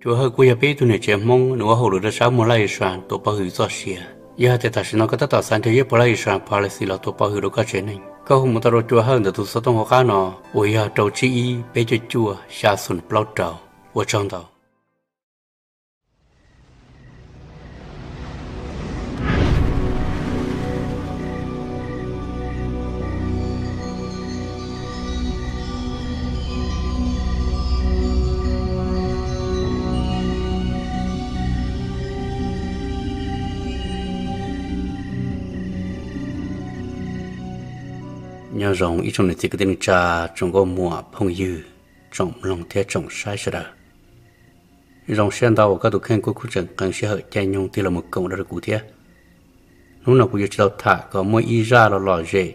Cua Hawj kuj yog peb ib tug niam tsev Hmoob nws ua hauj lwm rau sab muag Laj Isas tuav pov hwm txoj sia. Yog hais tias tam sim no koj tab tom xav nrhiav ib puas Laj Isas policy los tuav pov hwm rau koj tsev neeg, koj hu mus tau rau Cua Hawj ntawm tus xov tooj hauv qab no uas yog rau tsib ib peb cuaj cuaj xya xoom plaub rau. Ua tsaug ntau. Nyob zoo ib tsoom niam txiv kwv tij neej tsa, tsoom nkauj muam phooj ywg, tsoom mloog thiab tsoom saib sawv daws. Zoo siab ntau uas koj tus kheej kuj kuj tseem qee sij hawm caij nyoog tig los mus koom nrog rau kuv thiab. Hnub no kuv yuav tsis tau tham kom muaj ib zaj los lom zem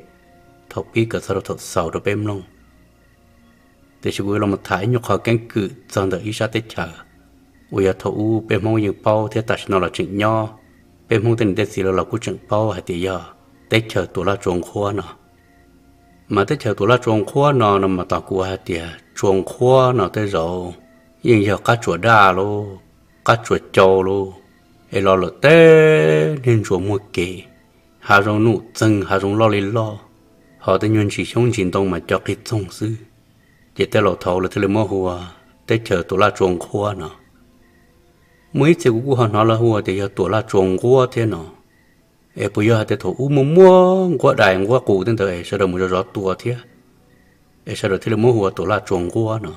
thaum pib kom txog rau thaum xaus rau peb mloog. Tiam sis kuv yuav los tham ib nyuag qho keeb kwm txog ntawm ib sab teb chaws uas yog thaum ub peb Hmoob yeej paub thiab tam sim no los tseem nyob. Peb Hmoob tej niam tej txiv los los kuj tseem paub hais tias yog teb chaws Tuam Laj Tsua Nqhuab no. Mas teb chaws Tuam Laj Tsua Nqhuab no no mas tos kuv hais tias Tsua Nqhuab no tej zaum yeej yog qab tsuas daj lauj, qab tsuas cau lauj, es los lawm tej niag ntsuas muag kev, hav zoov nuj txeeg hav zoov loj li loj, ho tej nyuag ntsis xyoob ntsis ntoo mas co qig txoog xwb. Ces tej laus thaud lawv thiaj li muab hu ua teb chaws Tuam Laj Tsua Nqhuab no. Muaj ib txhia kuv kuj ho hnov lawv hu tias yog Tuam Laj Tsua Nquab thiab no. Es puas yog hais tias thaum ub muaj muaj nquab dais nquab qus tej ntawd es sawv daws mus zov zov tua thiab, es sawv daws thiaj li muab hu ua Tuam Laj Tsua Nquab no?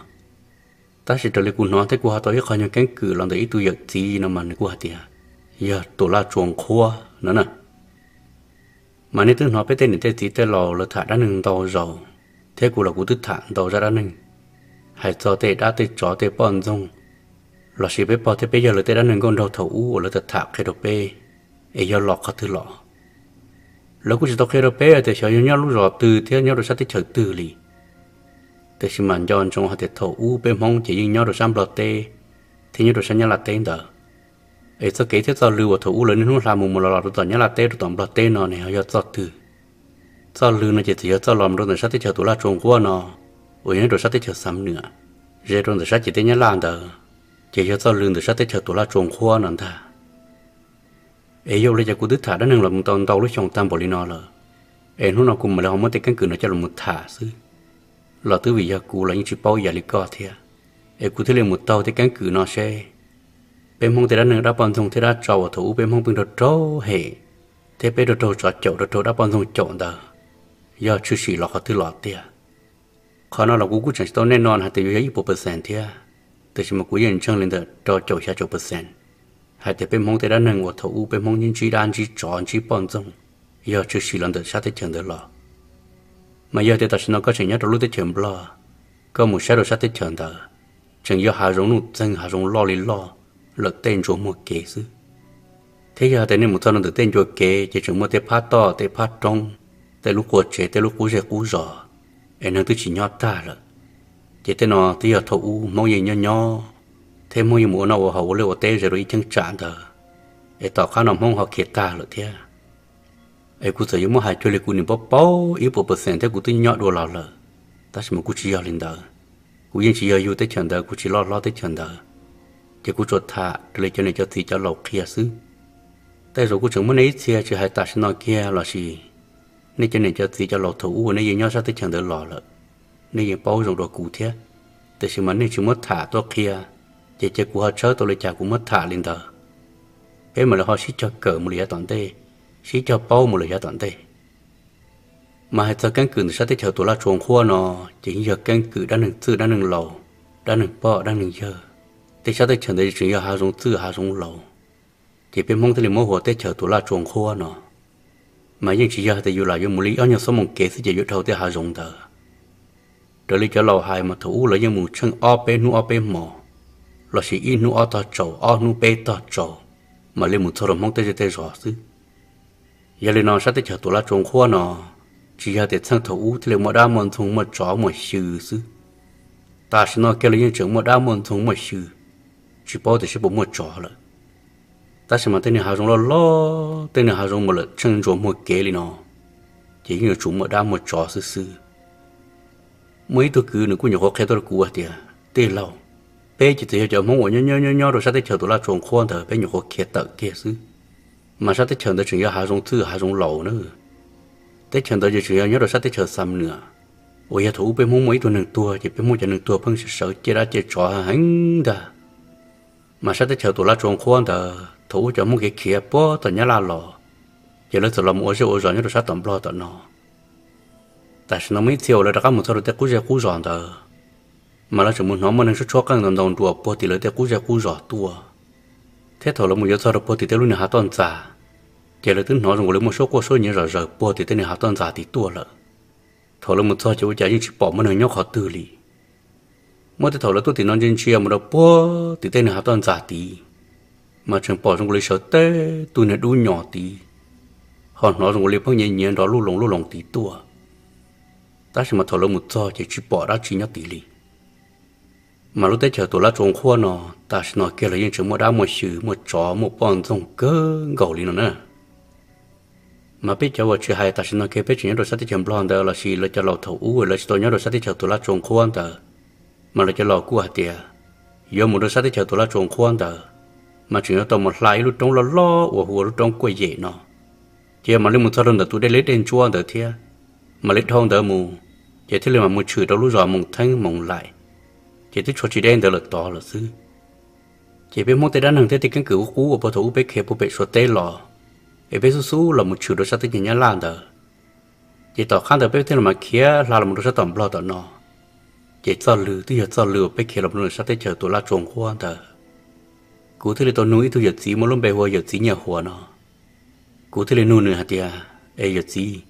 Tab sis raws li kuv hnov thiab kuv ho tau ib qho nyuag keeb kwm los ntawm ib tug yawm txiv no mas nws kuj hais tias yog Tuam Laj Tsua Nqhuab no na. Mas nej twb hnov peb tej niam tej txiv tej laus lawv tham dab neeg ntau zaus, thiab kuv los kuv twb tham ntau zaj dab neeg hais txog tej dab tej tsov tej poj ntxoog, lossis peb pog thiab peb yawg lawv tej dab neeg nkauj nraug thaum ub uas lawv tham qhia rau peb, es yog los qhov twg los. Lawv kuj tsis tau qhia rau peb tias xyov yog nyob lub zos twg thiab nyob rau sab teb chaws twg li. Tiam sis mas nco ntsoov hais tias thaum ub peb Hmoob ces yeej nyob rau sab Nplog teb thiab nyob rau sab Nyab Laj teb ntawd. Es txoj kev thiab txoj lw uas thaum ub lawv niaj hnub hla mus mus los los rau tom Nyab Laj teb rau tom Nplog teb no ne ho yog txoj twg? Txoj lw no ces txawm yog txoj los mus rau ntawm sab teb chaws Tuam Laj Tsua Nquab no, uas yog nyob rau sab teb chaws Xam Nuam, ze rau ntawm sab ciam teb Nyab Laj ntawd, ces yog txoj lw ntawm sab teb chaws Tuam Laj Tsua Nquab no ntag. Es yog li cas kuv twb tham dab neeg los mus tau ntau lub xyoo tag npaum li no lawm, es hnub no kuv mam li ho muab tej keeb kwm no coj los tham xwb, los twb vim yog kuv los yeej tsis paub ib yam li koj thiab. Es kuv thiaj li mus taug tej keeb kwm no seb peb Hmoob tej dab neeg dab poj ntxoog thiab dab tsov uas thaum ub peb Hmoob pheej raug raug hem thiab peb raug raug tsov caum raug raug dab poj ntxoog caum ntawd yog tshwm sim los qhov twg los tiag. Qhov no los kuv kuj tseem tsis tau nej no hais tias yuav yog ib puas percent thiab, tiam sis mas kuv yeej ntseeg li ntawm rau caum xya caum percent hais tias peb Hmoob tej dab neeg uas thaum ub peb Hmoob ntsib dab ntsib tsov ntsib poj ntxoog yog tshwm sim los ntawm sab teb chaws ntawd los. Mas yog tias tam sim no koj tseem nyob rau lub teb chaws Nplog, koj mus saib rau sab teb chaws ntawd, tseem yog hav zoov nuj txeeg hav zoov loj li loj, lawm tej ntsuas muag kev xwb. Thiab yog hais tias nej mus txog rau ntawm tej ncua kev ces tseem muaj tej phab toj tej phab roob, tej lub qua tsev tej lub qub zej qub zos, es neeg twb tsis nyob tag lawm. Ces tej no twb yog thaum ub Hmoob yeej nyob nyob, thiab Hmoob yeej mus ua noj ua haus ua liaj ua teb ze rau ib cheeb tsam ntawd, es tom qab no Hmoob ho khiav tag lawm thiab. Es kuv txawm yuav muab hais cuag li kuv nim paub paub ib puas percent thiab kuv twb nyob dua los lawm, tab sis mas kuv tsis yog li ntawd. Kuv yeej tsis yog yug teb chaws ntawd, kuv tsis loj hlob teb chaws ntawd, ces kuv tsuas tham raws li cov niam cov txiv cov laus qhia xwb. Tej zaum kuj tseem muaj nej ib txhia tsis hais tam sim no kiag lossis nej cov niam cov txiv cov laus thaum ub uas nej yeej nyob sab teb chaws ntawd los lawm, nej yeej paub zoo dua kuv thiab, tiam sis mas nej tsis muab tham tuaj qhia, ces cia kuv ho tshawb tau li cas kuv muab tham li ntawd. Peb mam li ho sib cog kawm mus lawm yav tom ntej, sib cog paub mus lawm yav tom ntej. Mas hais txog keeb kwm ntawm sab teb chaws Tuam Laj Tsua Nqhuab no, ces yeej yog keeb kwm dab neeg txwj dab neeg laus, dab neeg poj dab neeg yawg. Tej sab teb chaws ntawd tseem yog hav zoov txwj hav zoov laus, ces peb Hmoob thiaj li muab hu ua teb chaws Tuam Laj Tsua Nqhuab no. Mas yeej tsis yog hais tias yus lam yuav mus li ob nyuag xuab moos kev xwb ces yuav dhau tej hav zoov ntawd. Raws li cov laus hais mas thaum ub lawv yeej mus tsheej ob peb hnub ob peb hmos, lossis ib hnub ob tog tsaus ob hnub peb tog tsaus, mam li mus txog rau Hmoob tej zej tej zos xwb. Yog li no sab teb chaws Tuam Laj Tsua Nqhuab no, tsis yog tias txheej thaum ub thiaj li muaj dab muaj ntxoog muaj tsov muaj xyw xwb. Tam sim no kiag los yeej tseem muaj dab muaj ntxoog muaj xyw, tsis paub tias seb puas muaj tsov lawm. Tab sis mas tej niag hav zoov loj loj, tej niag hav zoov mas lawm tsheej ntsuas muag kev li no, ces yeej yuav tsum muaj dab muaj tsov xwb xwb. Muaj ib tug kwv nws kuj nyuam qhuav qhia tuaj rau kuv hais tias, tij laug, Peb ces txawm yog cov Hmoob uas nyob nyob nyob nyob rau sab teb chaws Tuam Laj Tsua Qhuab ntawd peb nyuam qhuav khiav tawm kiag xwb. Mas sab teb chaws ntawd tseem yog hav zoov txwj hav zoov laus na. Teb chaws ntawd ces tseem yog nyob rau sab teb chaws Xam Nuam, uas yog thaum ub peb Hmoob muaj ib tug neeg tuag ces peb Hmoob cov neeg tuag pheej sawv sawv ciaj dab ciaj tsov heev ntag. Mas sab teb chaws Tuam Laj Tsua Qhuab ntawd thaum ub cov Hmoob khiav khiav puag tom Nyab Laj los, ces lawv txawm los mus ua zej ua zos nyob rau sab tom Nplog tom no. Tam sim no muaj ib txhia uas lawv rov qab mus txog rau tej qub zej qub zos ntawd, mas lawv tseem mus hnov muaj neeg tshuab tshuab qeej ntau ntau nruas puag tim lawv tej qub zej qub zos tuaj. Thiab thaum lawv mus yuav txog rau puag tim tej lub niag hav toj ntxas, ces lawv twb hnov zoo nkaus li muaj suab quaj suab nyiav zom zaws puag tim tej niag hav toj ntxas tid tuaj lawm. Thaum lawv mus txog ces ua cas yeej tsis pom muaj neeg nyob qhov twg li. Muaj tej thaum lawv tuaj tim no ntsia ntsia mus rau puag tim tej niag hav toj ntxas tid, mas tseem pom zoo nkaus li sawv teb tug niag dub nyos tid, ho hnov zoo nkaus li pheej nyiav nyiav nrov luj loos luj loos tid tuaj. Tab sis mas thaum lawv mus txog ces tsis pom dab tsi nyob tid li. Mas lub teb chaws Tuam Laj Tsua Qhuab no, tam sim no kiag los yeej tseem muaj dab muaj xyw muaj tsov muaj poj ntxoog kawg nkaus li no na. Mas peb cov uas tsis hais tam sim no kiag peb tseem nyob rau sab teb chaws Nplog ntawd lossis lawv cov laus thaum ub lawv tsis tau nyob rau sab teb chaws Tuam Laj Tsua Qhuab ntawd, mas lawv cov laus kuj hais tias yuav mus rau sab teb chaws Tuam Laj Tsua Qhuab ntawd, mas tseem yuav tau mus hla ib lub roob loj loj uas hu ua lub roob Kuaj Yem no. Ces yog mam li mus txog rau ntawm tus dej liab dej ntsuab ntawd thiab, mam li dhau ntawd mus, ces thiaj li mam mus tshwm rau lub zos Moos Theeb Moos Laim, ces twb tshuav tsis deb ntawd lawm tod lawm xwb. Ces peb Hmoob tej dab neeg thiab tej keeb kwm qub qub uas puag thaum ub peb khiav puag pem Suav teb los, es peb xub xub los mus tshwm rau sab teb chaws Nyab Laj ntawd, ces tom qab ntawd peb thiaj li mam khiav hla los mus rau sab tom Nplog tom no. Ces txoj lw twb yog txoj lw uas peb khiav los mus rau sab teb chaws Tuam Laj Tsua Qhuab ntawd. Kuv thiaj li tau nug ib tug yawm txiv muaj lub npe hu ua yawm txiv Nyiaj Huas no. Kuv thiaj li nug nws hais tias, es yawm txiv,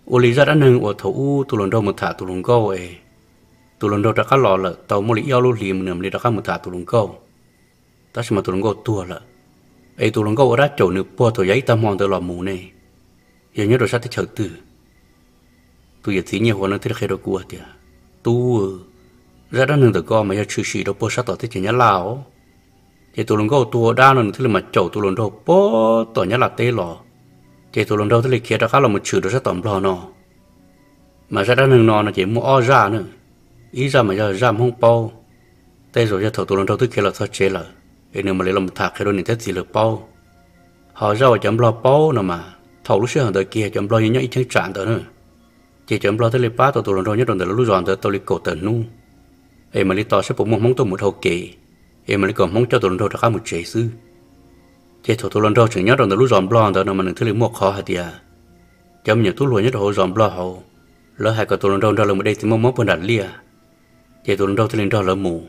ua li zaj dab neeg uas thaum ub tus hluas nraug mus tham tus hluas nkauj es tus hluas nraug rov qab los lawm tau muaj li ib ob lub hlis mas nws mam li rov qab mus tham tus hluas nkauj, tab sis mas tus hluas nkauj tuag lawm, es tus hluas nkauj ua dab caum nws puag thaum yav ib tag hmo ntawd los mus ne, yog nyob rau sab teb chaws twg? Tus yawm txiv Nyiaj Huas no thiaj li qhia rau kuv hais tias, tub, zaj dab neeg ntawm ko mas yog tshwm sim rau puag sab tom teb chaws Nyab Laj os. Ces tus hluas nkauj tuag ua dab no nws thiaj li mam caum tus hluas nraug puag tom Nyab Laj teb los, ces tus hluas nraug thiaj li khiav rov qab los mus tshwm rau sab tom Nplog no. Mas zaj dab neeg no no ces muaj ob zaj na, ib zaj mas yog zaj Hmoob paub, tej zaum yog thaum tus hluas nraug twb khiav los txog tsev lawm, es nws mam li los tham qhia rau niam thiab txiv lawv paub. Ho zaj uas cov Nplog paub no mas thaum lub sij hawm ntawd kiag cov Nplog yeej nyob ib cheeb tsam ntawd na, ces cov Nplog thiaj li pab tau tus hluas nraug nyob rau ntawm lawv lub zos ntawd tau li kaum tawm hnub, es mam li tos saib puas muaj Hmoob tuaj mus dhau kev, es mam li kom Hmoob coj tus hluas nraug rov qab mus tsev xwb. Ces thaum tus hluas nraug tseem nyob rau ntawm lub zos Nplog ntawd no mas nws thiaj li muaj qhov hais tias cov me nyuam tub hluas nyob rau hauv zos Nplog hauv, lawv hais kom tus hluas nraug nrog lawv mus de txiv maj muab puag nram liaj, ces tus hluas nraug thiaj li nrog lawv mus.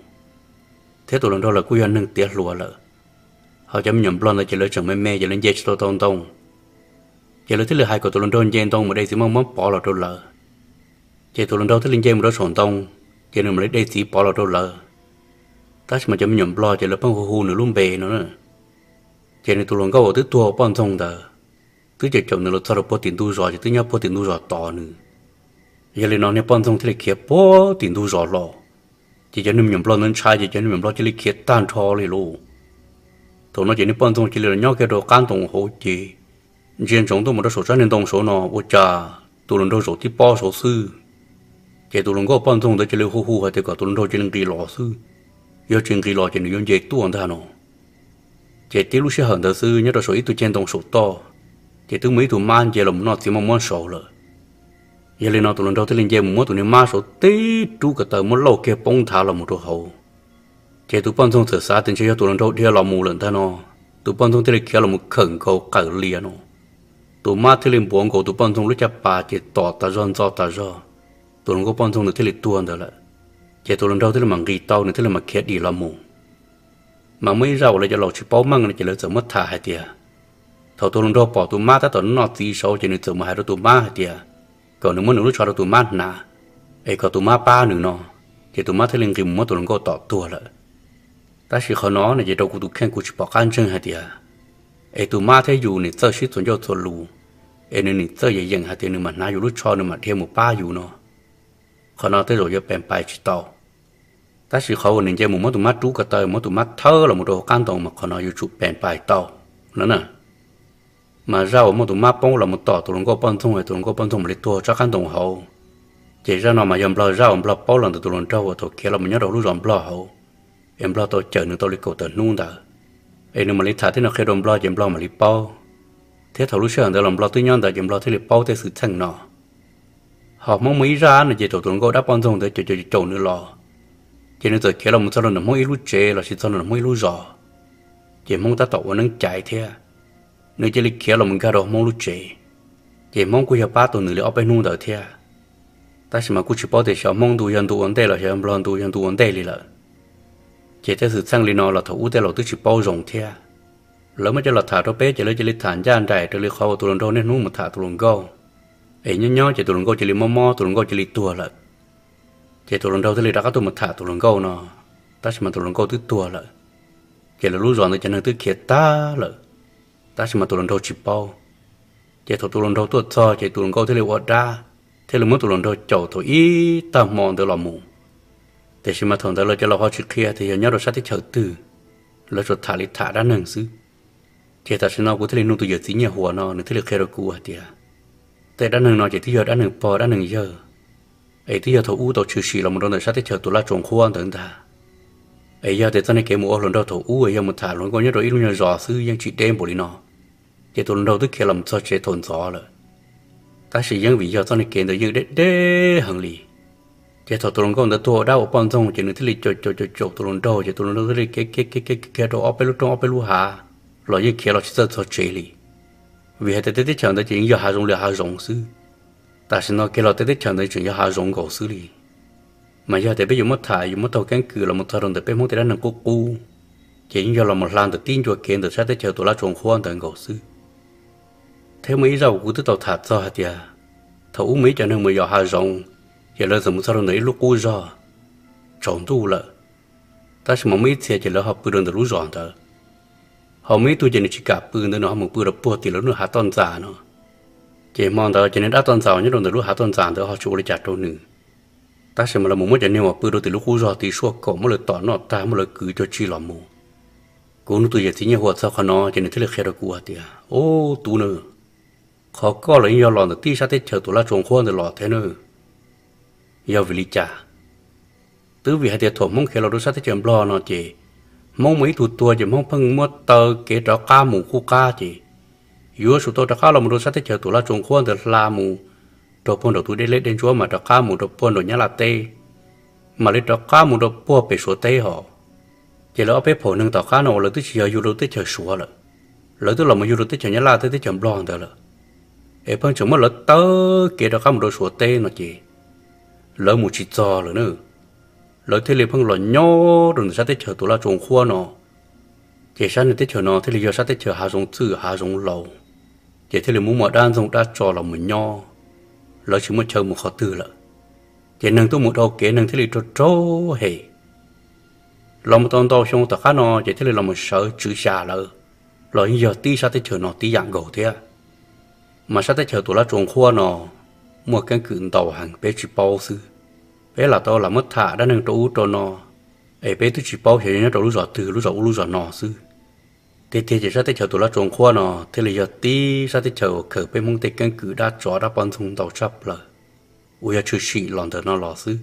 Thiab tus hluas nraug los kuj yog neeg tiav hluas lawm, ho cov me nyuam Nplog ntawd ces lawv tseem me me ces lawv nce tsis tau tau ntoo, ces lawv thiaj li hais kom tus hluas nraug nce ntoo mus de txiv maj muab pov los rau lawv. Ces tus hluas nraug thiaj li nce mus rau saum ntoo, ces nws mam li de txiv pov los rau lawv. Tab sis mas cov me nyuam Nplog ces lawv pheej hu hu nws lub npe no na. Ces nws tus hluas nkauj uas twb tuag ua poj ntxoog ntawd, twb caum caum nws los txog rau puag tim ntug zos ces twb nyob puag tim ntug zos tos nws. Yog li no niag poj ntxoog thiaj li khiav puag tim ntug zos los, ces cov neeg me nyuam Nplog ntawd ntshai ces cov neeg me nyuam Nplog cia li khiav tag nrho li lauj. Thaum no ces niag poj ntxoog cia li los nyob kiag rau qab ntoo hauv ces ntsia ntsoov tuaj mus rau saum tsob niag ntoo saud no ua cas tus hluas nraug zaum tib pob saud xwb. Ces tus hluas nkauj poj ntxoog ntawd cia li hu hu hais tias kom tus hluas nraug cia li nqis los xwb, yog tsis nqis los ces nws yuav nce tuaj ntag no. Ces tib lub sij hawm ntawd xwb nyob rau saum ib tug ceg ntoo saum toj, ces twb muaj ib tug mab nce los mus noj txiv maj muab saud lawm. Yog li no tus hluas nraug thiaj li nce mus muab tus niag mab saud tib rub ko taw muab lauj kiag poob nthav los mus rau hauv. Ces tus poj ntxoog txawm xav tias ntshe yog tus hluas nraug dhia los mus lawm ntag no, tus poj ntxoog thiaj li khiav los mus khawm nkaus qawm lias no. Tus mab thiaj li npuav nkaus tus poj ntxoog lub caj pas ces tom tas zog ntxo tas zog, tus hluas nkauj poj ntxoog ntawd thiaj li tuag ntawd lawm. Ces tus hluas nraug thiaj li mam nqis tau nws thiaj li mam khiav dim los mus. Mas muaj ib zaj uas lawv cov laus tsis paub meej no ces lawv txawm muab tham hais tias thaum tus hluas nraug pom tus mab tab tom noj txiv saud ces nws txawm mus hais rau tus mab hais tias kom nws muab nws lub tsho rau tus mab hnav, es kom tus mab pab nws no, ces tus mab thiaj li nqis mus muab tus hluas nkauj tom tuag lawm. Tab sis qhov no no ces rau kuv tus kheej kuv tsis pom qab ntseeg hais tias es tus mab thiab yus nim txawj sib txuas ncauj txuas lus, es nws nim txawj yeem yeem hais tias nws mam hnav yus lub tsho nws mam dhia mus pab yus no. Qhov no tej zaum yuav pees pais tsis tau. Tab sis qhov uas nws nce mus muab tus mab rub ko taw muab tus mab thawb los mus rau hauv qab ntoo mas qhov no yuav tsum pees pais tau no na. Mas zaj uas muaj tus mab poob los mus tom tus hluas nkauj poj ntxoog es tus hluas nkauj poj ntxoog mam li tuag tsob qab ntoo hauv, ces zaj no mas yog nplog zaj uas nplog paub los ntawm tus hluas nraug uas thaum khiav los mus nyob rau lub zos nplog hauv, es Nplog tau cawm nws tau li kaum tawm hnub ntawd, es nws mam li tham thiab nws qhia rau Nplog ces Nplog mam li paub. Thiab thaum lub sij hawm ntawd los Nplog twb nyob ntawd ces Nplog thiaj li paub tej xwm txheej no. Ho Hmoob muaj ib zaj no ces thaum tus hluas nkauj dab poj ntxoog ntawd caum caum caum nws los, ces nws txawm khiav los mus txog rau ntawm Hmoob ib lub tsev los sis txog rau ntawm Hmoob ib lub zos, ces Hmoob tab tom ua neeb caiv thiab, nws cia li khiav los mus nkag rau Hmoob lub tsev. Ces Hmoob kuj yog pab tau nws li ob peb hnub ntawd thiab, tab sis mas kuj tsis paub tias xyov Hmoob ntu yog ntu ua ntej los xyov Nplog ntu yog ntu ua ntej li lawm. Ces tej xwm txheej li no los thaum ub tej laus twb tsis paub zoo thiab. Lawv muab coj los tham rau peb ces lawv cia li tham ncaj nraim raws li qhov uas tus hluas nraug niaj hnub mus tham tus hluas nkauj, es nyob nyob ces tus hluas nkauj cia li mob mob, tus hluas nkauj cia li tuag lawm. Ces tus hluas nraug thiaj li rov qab tuaj mus tham tus hluas nkauj no, tab sis mas tus hluas nkauj twb tuag lawm. Ces lawv lub zos ntawd cov neeg twb khiav tag lawm, tab sis mas tus hluas nraug tsis paub. Ces thaum tus hluas nraug tuaj txog ces tus hluas nkauj thiaj li ua dab, thiaj li muab tus hluas nraug caum thaum ib tag hmo ntawd los mus. Tiam sis mas thaum ntawd lawv cov laus ho tsis qhia tias yog nyob rau sab teb chaws twg, lawv tsuas tham li tham dab neeg xwb. Ces tam sim no kuv thiaj li nug tus yawm txiv Nyiaj Huas no, nws thiaj li qhia rau kuv hais tias tej dab neeg no ces twb yog dab neeg pog dab neeg yawg, es twb yog thaum ub tau tshwm sim los mus rau ntawm sab teb chaws Tuam Laj Tsua Nqhuab ntawd ntag. Es yog tias txoj niag kev mus ua hluas nraug thaum ub es yog mus tham hluas nkauj nyob rau ib lub nyuag zos xwb yeej tsis deb npaum li no, ces tus hluas nraug twb khiav los mus txog tsev thaum ntxov lawm. Tab sis yeej vim yog txoj niag kev ntawd yeej deb deb heev li. Ces thaum tus hluas nkauj ntawd tuag ua dab ua poj ntxoog ces nws thiaj li caum caum caum caum tus hluas nraug ces tus hluas nraug thiaj li khiav khiav khiav khiav khiav rau ob peb lub roob ob peb lub hav, los yeej khiav los tsis txawj txog tsev li. Vim hais tias tej teb chaws ntawd ces yeej yog hav zoov li hav zoov xwb. Tam sim no kiag los tej teb chaws ntawd tseem yog hav zoov nkaus xwb li. Mas yog tias peb yuav muab tham yuav muab taug keeb kwm los mus txog rau ntawm peb Hmoob tej dab neeg qub qub, ces yeej yog los mus hla ntawm tib ncua kev ntawm sab teb chaws Tuam Laj Tsua Nqhuab ntawd nkaus xwb. Thiab muaj ib zaj uas kuv twb tau tham txog hais tias thaum ub muaj ib cov neeg mus yos hav zoov, ces lawv txawm mus txog rau ntawm ib lub qub zog, tsaus ntuj lawm, tab sis mas muaj ib txhia ces lawv ho pw rau ntawm lub zos ntawd. Ho muaj ib tug ces nws tsis kam pw ntawd, nws ho mus pw rau puag tim lawv lub hav toj ntxas no. Ces hmo ntawd ces niag dab toj ntxas uas nyob rau ntawm lub hav toj ntxas ntawd ho tsis ua li cas rau nws. Tab sis mas lawv mus muab cov niag uas pw rau tim lub qub zog tid suaj kaum, muab lawv tom noj tag muab lawv kwv cuag tsi los mus. Kuv nug tus yawm txiv Nyiaj Huas txog qhov no ces nws thiaj li qhia rau kuv hais tias, Ub, tub na, qhov koj los yeej yog los ntawm tib sab teb chaws Tuam Laj Tsua Nqhuab ntawd los thiab na. Yog vim li cas? Twb vim hais tias thaum Hmoob khiav los rau sab teb chaws Nplog no ces Hmoob muaj ib tug tuag ces Hmoob pheej muab taw kev rov qab mus qub qab ces yuav tsum tau rov qab los mus rau sab teb chaws Tuam Laj Tsua Nqhuab ntawd hla mus rau puag nraum tus dej lej dej ntsuab mas rov qab mus rau puag nraum Nyab Laj teb, mam li rov qab mus rau puag pem Suav teb hos. Ces lawv ob peb phaum neeg tom qab no uas lawv twb tsis yog yug rau teb chaws Suav lawm, lawv twb los mus yug rau teb chaws Nyab Laj thiab teb chaws Nplog ntawd lawm, es pheej tseem muab lawv taw kev rov qab mus rau Suav teb no ces lawv mus tsis txog lawm na. Lawv thiaj li pheej los nyob rau ntawm sab teb chaws Tuam Laj Tsua Nqhuab no. Ces sab niag teb chaws no thiaj li yog sab teb chaws hav zoov txwj hav zoov laus, ces thiaj li muaj muaj dab ntxoog dab tso los mus nyob, lawv tsis muaj chaw mus qhov twg lawm. Ces neeg tuaj mus dhau kev neeg thiaj li raug raug hem. Los mus tau ntau xyoo tom qab no ces thiaj li los mus sawv tswv xya lawm, los yeej yog tib sab teb chaws no tib yam nkaus thiab. Mas sab teb chaws Tuam Laj Tsua Nqhuab no muaj keeb kwm ntau heev peb tsis paub xwb. Peb lam tau lam muab tham dab neeg rau ub rau no, es peb twb tsis paub xyov yog nyob rau lub zos twg lub zos ub lub zos no xwb. Tiag tiag ces sab teb chaws Tuam Laj Tsua Nqhuab no thiaj li yog tib sab teb chaws uas khaws peb Hmoob tej keeb kwm dab tsov dab poj ntxoog ntau tshaj plaws, uas yog tshwm sim los ntawm no los xwb.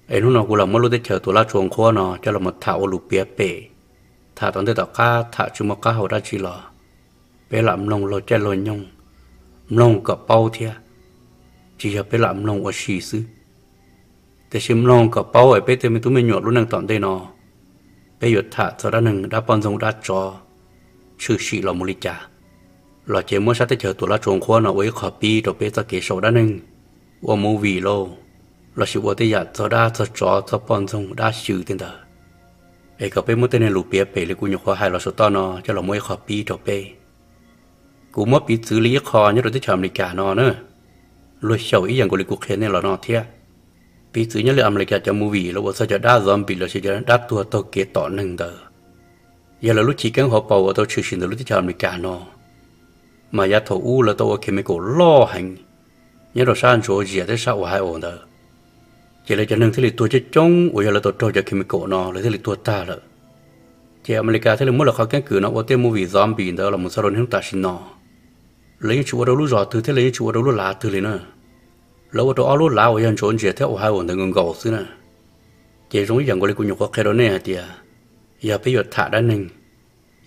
Es hnub no kuv los muab lub teb chaws Tuam Laj Tsua Nqhuab no coj los mus tham ua lus piav pem, tham tom ntej tom qab tham tsis muaj qab hau dab tsi los peb lam mloog laug caij laug nyoog, mloog kom paub thiab, tsis yog peb lam mloog ua si xwb. Tiam sis mloog kom paub es peb tej me tub me nyuam lub neej tom ntej no, peb yuav tham txog dab neeg dab poj ntxoog dab tsov tshwm sim los mus li cas, los ces muab sab teb chaws Tuam Laj Tsua Nqhuab no ua ib qho pib rau peb txoj kev sau dab neeg, ua movie lauj, lossis ua tej yam txog dab txog tsov txog poj ntxoog dab xyw tej ntawd. Es kom peb muab tej niag lus piav pem li kuv nyuam qhuav hais los saum toj no coj los muab ib qho pib rau peb. Kuv muab piv txwv li ib qho nyob rau teb chaws Amelikas no na, luag xyaum ib yam nkaus li kuv qhia nej los no thiab. Piv txwv nyob li Amelikas cov movie los ua txog cov dab zombie lossis cov dab tuag taug kev tom neeg ntawd, yog lawv lub chiv keeb hauv paus uas tau tshwm sim ntawm lub teb chaws Amelikas no, mas yav thaum ub lawv tau ua chemical loj heev nyob rau sab Georgia thiab sab Ohio ntawd. Ces lawv cov neeg thiaj li tuag coob coob uas yog lawv tau raug cov chemical no lawv thiaj li tuag tag lawm. Ces Amelikas thiaj li muab lawv qhov keeb kwm no ua tej movie zombie ntawd los mus txog rau niaj hnub tam sim no. Lawv yeej tsis ua rau lub zos twg thiab lawv yeej tsis ua rau lub lav twg li na. Lawv ua rau ob lub lav uas yog Georgia thiab Ohio ntawd nkaus nkaus xwb na. Ces zoo ib yam nkaus li kuv nyuam qhuav qhia rau nej hais tias, yog peb yuav tham dab neeg,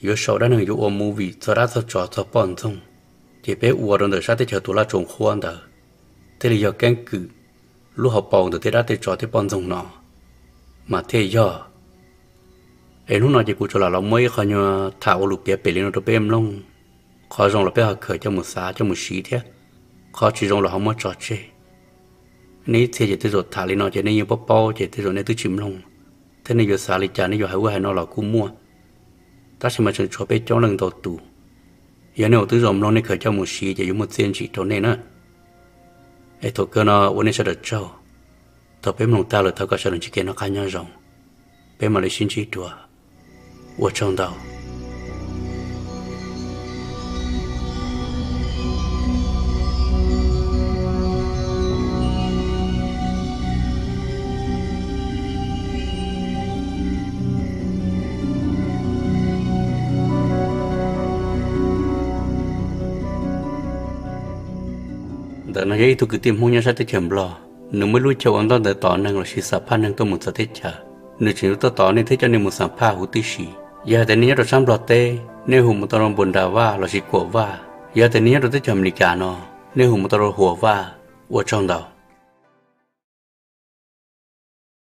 yuav sau dab neeg, yuav ua movie txog dab txog tsov txog poj ntxoog, ces peb ua rau ntawm sab teb chaws tus laj tsoos qhuab ntawd, thiaj li yog keeb kwm lub hauv paus ntawm tej dab tej tsov tej poj ntxoog no mas thiaj yog. Es hnub no ces kuv tsuas lam los muab ib qho nyuag tham ua lus piav pem li no rau peb mloog. Qhov zoo los peb ho khaws coj mus xav coj mus siv thiab, qhov tsis zoo los ho muab tso tseg. Nej ib txhia ces tej zaum tham li no ces nej yeej paub paub ces tej zaum nej twb tsis mloog, thiab nej yuav xav li cas nej yuav hais ua hais no los kuj muaj. Tab sis mas tseem tshuav peb coob leej ntau tus, yog nej ua twb zoo mloog nej khaws coj mus siv ces yuav muaj txiaj ntsim rau nej na. Es thaum kawg no ua nej sawv daws tsaug. Thaum peb mloog tag lawm thov kom sawv daws ntsib kev noj qab nyob zoo, peb mam li sib ntsib dua. Ua tsaug ntau. Ntawm no yog ib tug kwv tij Hmoob nyob sab teb chaws Nplog, nws muaj ib lub chaw ua ntaub ntawv tos neeg lossis xam phaj neeg tuaj mus txog teb chaws. Nws tseem yuav tuaj tos nej thiab coj nej mus xam phaj huv tib si. Yog hais tias nej nyob rau sab Nplog teb, nej hu mus tau rau Npus Nras Vaj lossis Kuam Vaj. Yog tias nej nyob rau teb chaws Amelikas no, nej hu mus tau rau Huas Vaj. Ua tsaug ntau.